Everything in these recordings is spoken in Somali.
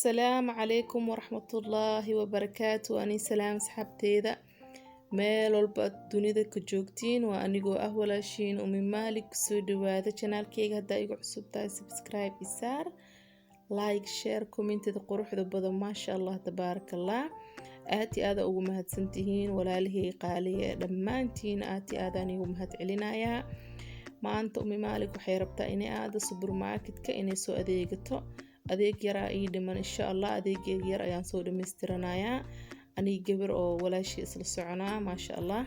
Asalaamu calaykum waraxmatullaahi wabarakaatu. Ani salaam asxaabteeda meel walba aad dunida ka joogtiin, waa anigoo ah walaashiin Umi Maalik. Kusoo dhawaada janaalkeyga. Haddaa igu cusub tahay, subscribe isaar, like, share, commentada quruxda badan. Maasha Allah, tabaarakallah, aad iyo aada ugu mahadsantihiin walaalihii qaaliga ee dhammaantiin, aad iyo aadaan igu mahad celinayaa. Maanta Umi Maalik waxay rabtaa inay aado supermarketka, inay soo adeegato. Adeeg yaraa ii dhiman, insha Allah adeegeega yar ayaan soo dhamaystiranayaa. Aniga gabar oo walaashii isla soconaa, maasha Allah,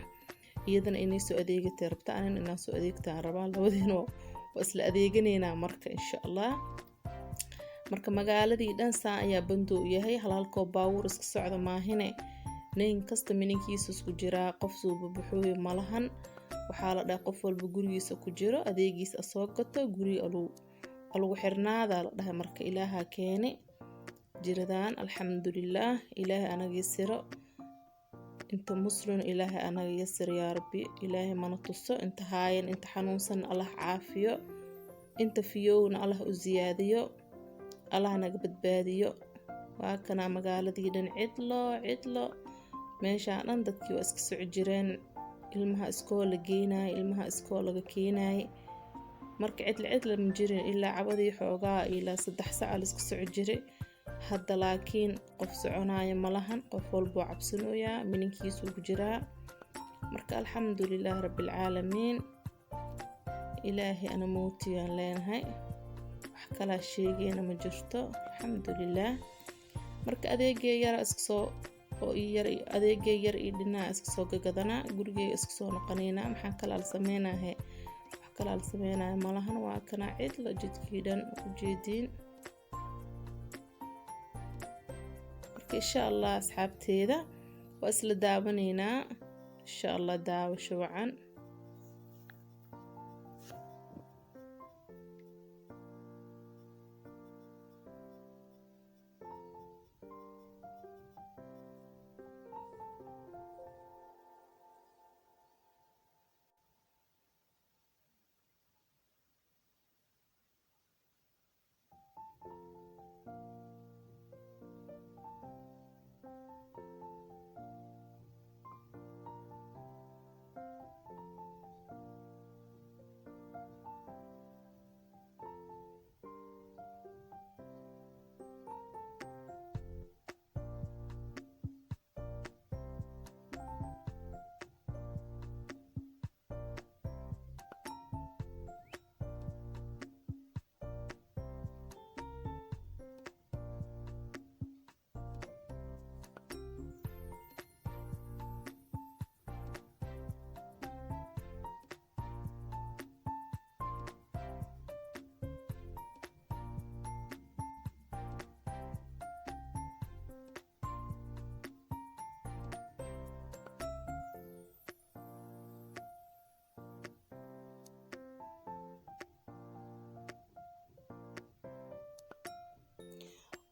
iyadana inay soo adeegatay rabta, anina inaan soo adeegtaan rabaa, labadiina waa isla adeeganaynaa. Marka insha Allah, marka magaaladii dhan saa ayaa bandoo yahay, halhalkoo baawur iska socda maahine, nin kasta mininkiisa isku jiraa, qof suubabaxooyo malahan. Waxaa la dhahay qof walba gurigiisa ku jiro, adeegiisa soo gato, guriga lagu xirnaadaa la dhahay. Marka Ilaaha keene jiradaan, alxamdulilaah, Ilaahay anaga yasiro, inta muslin Ilaahay anaga yasir, yaa Rabbi. Ilaahay mana tuso inta haayan, inta xanuunsan Allah caafiyo, inta fiyowna Allah u siyaadiyo, Allah naga badbaadiyo. Waa kanaa magaaladii dhan cidlo cidlo, meeshaan dhan dadkii waa iska soco jireen, ilmaha iskool la geenaay, ilmaha iskool laga keenaay. Marka cidla cidla ma jirin ilaa cabadii xoogaa, ilaa 3 saca laiska soco jiray. Hadda laakiin qof soconaayo malahan, qof walboo cabsanooyaa, mininkiisuu ku jiraa. Marka alxamdulilaah rabbilcaalamiin, Ilaahay ana mootiyaan leenahay, wax kalaa sheegeyna ma jirto, alxamdulilaah. Marka adeegee yara iska soo oo yar, adeegee yar io dhinaa iska soo gagadanaa, gurigeyga iska soo noqonaynaa. Maxaa kalaa la sameynahe? Wax kalaa la sameynaya malahan. Waa kana cidlo jidkii dhan ujeediin. Marka insha Allah asxaabteeda waa isla daawanaynaa, insha Allah, daawasho wacan.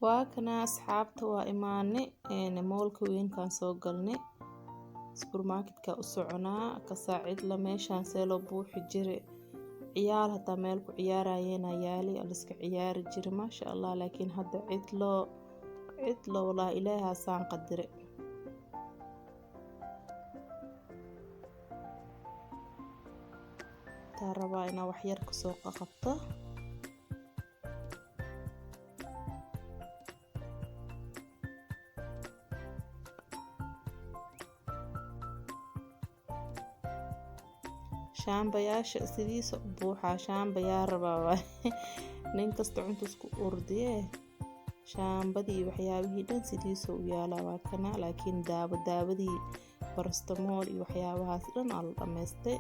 Waa kana asxaabta, waa imaane moolka weynkaan soo galnay, supermarketka u soconaa. Kasaa cidla meeshaan see loo buuxi jire, ciyaal hataa meel ku ciyaarayeen yaali, liska ciyaari jire, maasha Allah. Laakiin hadda cidlo cidlo, walaa Ilaahaasaan qadire. Taa rabaa inaa waxyar kasoo qaqabto. Shaambayaasha sidiisa u buuxaa, shaambayaa rabaa waay, nin kasta cunta isku urdiye, shaambadii iyo waxyaabihii dhan sidiisa u yaalaa. Waa kana, laakiin daawo, daawadii barastamool iyo waxyaabahaas dhan aa la dhamaystay,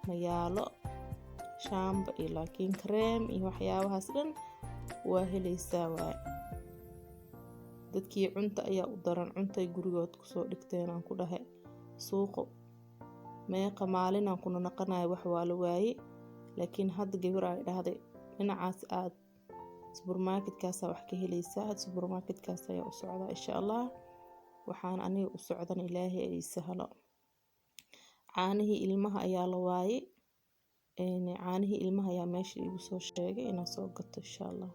ma yaalo shaamba iyo, laakiin kareem iyo waxyaabahaas dhan waa helaysaa waay. Dadkii cunta ayaa u daran, cuntay gurigood kusoo dhigteen aan ku dhahay. Suuqo meeqa maalinaan kuna naqanayo, wax waa la waaye. Laakiin hadda gabar ay dhahday dhinacaas aad subermarketkaasa wax ka helaysaa, had subermarketkaas ayaa u socdaa, insha Allah. Waxaan aniga u socdan Ilaahay ay sahlo. Caanihii ilmaha ayaa la waaye, caanihii ilmaha ayaa meesha igu soo sheegay inaan soo gato, insha Allah.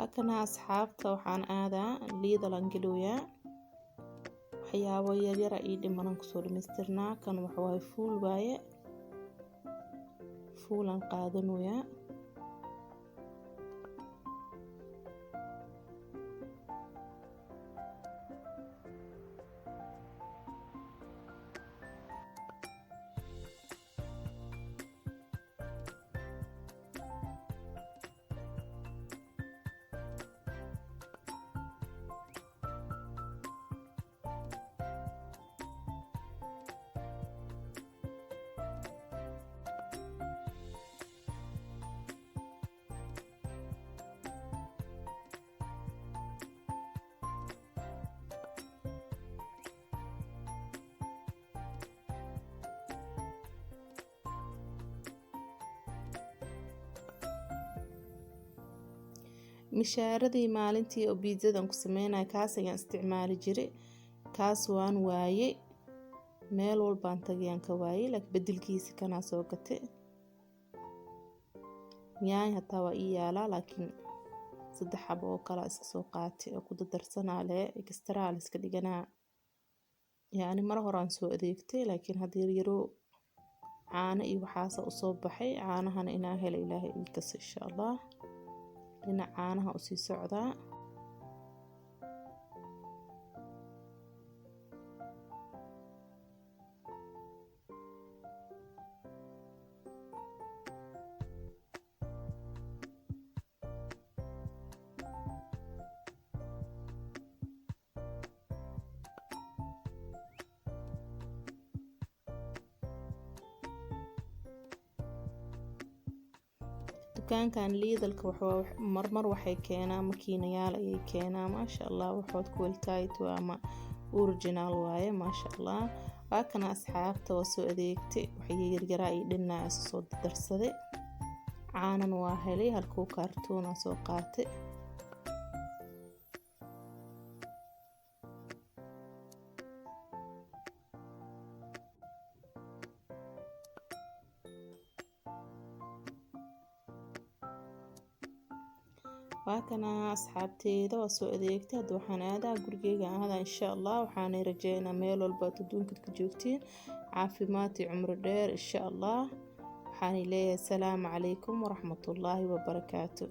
Waa kana asxaabta, waxaan aadaa Lidl aan gelooyaa. Waxyaabo yaryara ii dhimanan kusoo dhamaystirnaa. Kan waxawaaye fuul waaye, fuulaan qaadanayaa. Mishaaradii maalintii oo biitsadan ku sameynaya kaas ayaan isticmaali jiray. Kaas waan waayey, meel walbaan tagayaan ka waayey, laakiin bedelkiisa kanaa soo gatay. Yaanyo hataa waa ii yaalaa, laakiin 3 xabo oo kala iska soo qaatay oo ku dardarsanaa leh, extra la iska dhiganaa. Yacni mar hore aan soo adeegtay, laakiin hadda yaryaro caano iyo waxaasa usoo baxay. Caanahana inaa helo Ilaahay ii kaso insha Allah. Dhinac caanaha usii socdaa. Dukaankan Lidlka marmar waxay keenaa makiinayaal ayay keenaa, maasha Allah. Waxood quality ama original waaye, maasha Allah. Waa kana asxaabta, waa soo adeegtay. Waxay yaryaraa iyo dhinaa isu soo darsaday. Caanan waa helay, halkuu kaartoon aan soo qaatay. Waa kana asxaabteeda, waa soo adeegtay. Hadda waxaan aadaa gurigeyga aadaa insha Allah. Waxaana rajeynaa meel walba aad adduunka ka joogtiin caafimaad iyo cumri dheer insha Allah. Waxaan leeyahay salaamu calaykum waraxmatullaahi wabarakaatu.